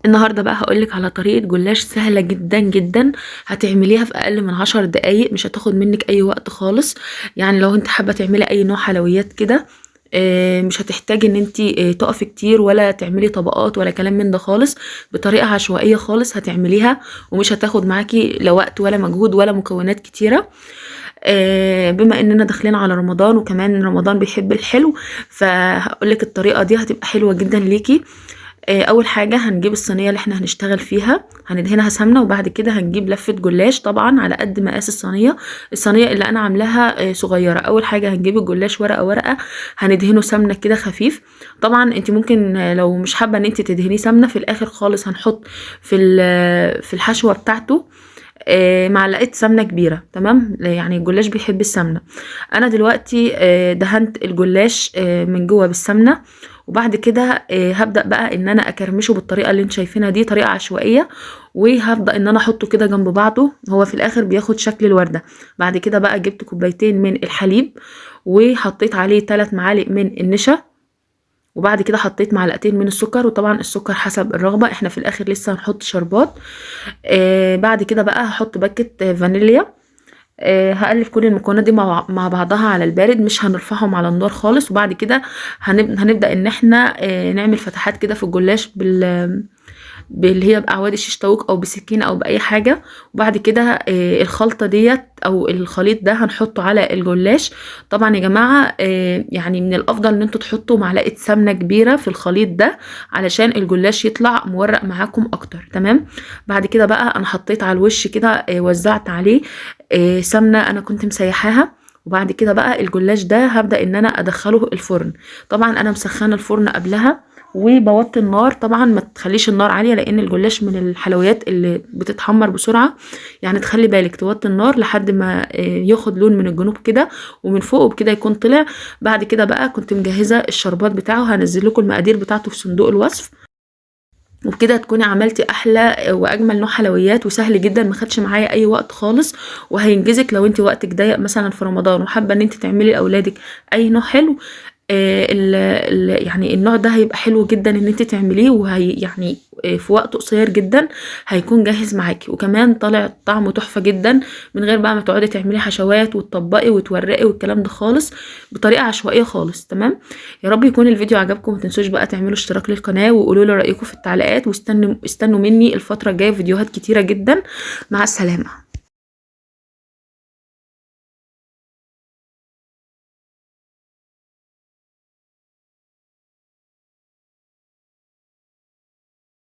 النهارده بقى هقولك على طريقه جلاش سهلة جدا جدا، هتعمليها في اقل من 10 دقايق، مش هتاخد منك اي وقت خالص. يعني لو انت حابة تعملي اي نوع حلويات كده، مش هتحتاجي ان انت تقفي كتير ولا تعملي طبقات ولا كلام من ده خالص. بطريقة عشوائية خالص هتعمليها، ومش هتاخد معاكي لا وقت ولا مجهود ولا مكونات كتيرة. بما اننا داخلين على رمضان، وكمان رمضان بيحب الحلو، فهقولك الطريقة دي هتبقى حلوة جدا ليكي. اول حاجة هنجيب الصينية اللي احنا هنشتغل فيها، هندهنها سمنه، وبعد كده هنجيب لفه جلاش طبعا على قد مقاس الصينية. الصينية اللي انا عاملاها صغيرة. اول حاجة هنجيب الجلاش ورقة ورقة، هندهنه سمنه كده خفيف. طبعا انت ممكن لو مش حابة ان انت تدهنيه سمنه، في الاخر خالص هنحط في الحشوه بتاعته معلقه سمنه كبيرة. تمام، يعني الجلاش بيحب السمنة. انا دلوقتي دهنت الجلاش من جوه بالسمنه، وبعد كده هبدا بقى ان انا اكرمشه بالطريقة اللي انتوا شايفينها دي، طريقه عشوائية، وهبدا ان انا احطه كده جنب بعضه. هو في الاخر بياخد شكل الورده. بعد كده بقى جبت كوبايتين من الحليب، وحطيت عليه 3 معالق من النشا، وبعد كده حطيت معلقتين من السكر، وطبعا السكر حسب الرغبة، احنا في الاخر لسه هنحط شربات. بعد كده بقى هحط باكت فانيليا. هقلب كل المكونات دي مع بعضها على البارد، مش هنرفعهم على النار خالص. وبعد كده هنبدأ ان احنا نعمل فتحات كده في الجلاش باللي هي باعواد الشيش طاووق او بسكينة او باي حاجة. وبعد كده الخلطة ديت او الخليط ده هنحطه على الجلاش. طبعا يا جماعة، يعني من الافضل ان انتوا تحطوا معلقه سمنه كبيرة في الخليط ده علشان الجلاش يطلع مورق معاكم اكتر. تمام. بعد كده بقى انا حطيت على الوش كده، وزعت عليه سمنه انا كنت مسيحاها. وبعد كده بقى الجلاش ده هبدأ ان انا ادخله الفرن. طبعا انا مسخنه الفرن قبلها وبوطي النار. طبعا ما تخليش النار عالية، لان الجلاش من الحلويات اللي بتتحمر بسرعة، يعني تخلي بالك توطي النار لحد ما ياخد لون من الجنوب كده ومن فوق، وبكده يكون طلع. بعد كده بقى كنت مجهزة الشربات بتاعه، هنزل لكم المقادير بتاعته في صندوق الوصف. وبكده تكوني عملتي احلى واجمل نوع حلويات، وسهل جدا، ما خدش معايا اي وقت خالص، وهينجزك لو انت وقتك ضيق مثلا في رمضان وحابة ان انت تعملي لاولادك اي نوع حلو. ال ال يعني النوع ده هيبقى حلو جدا ان انت تعمليه، وهي يعني في وقت قصير جدا هيكون جاهز معاكي، وكمان طالع طعمه تحفة جدا، من غير بقى ما تقعدي تعملي حشوات وتطبقي وتورقي والكلام ده خالص، بطريقة عشوائية خالص. تمام. يا رب يكون الفيديو عجبكم، ما تنسوش بقى تعملوا اشتراك للقناة وقولوا لي رايكم في التعليقات، واستنوا مني الفترة الجاية فيديوهات كتيرة جدا. مع السلامة.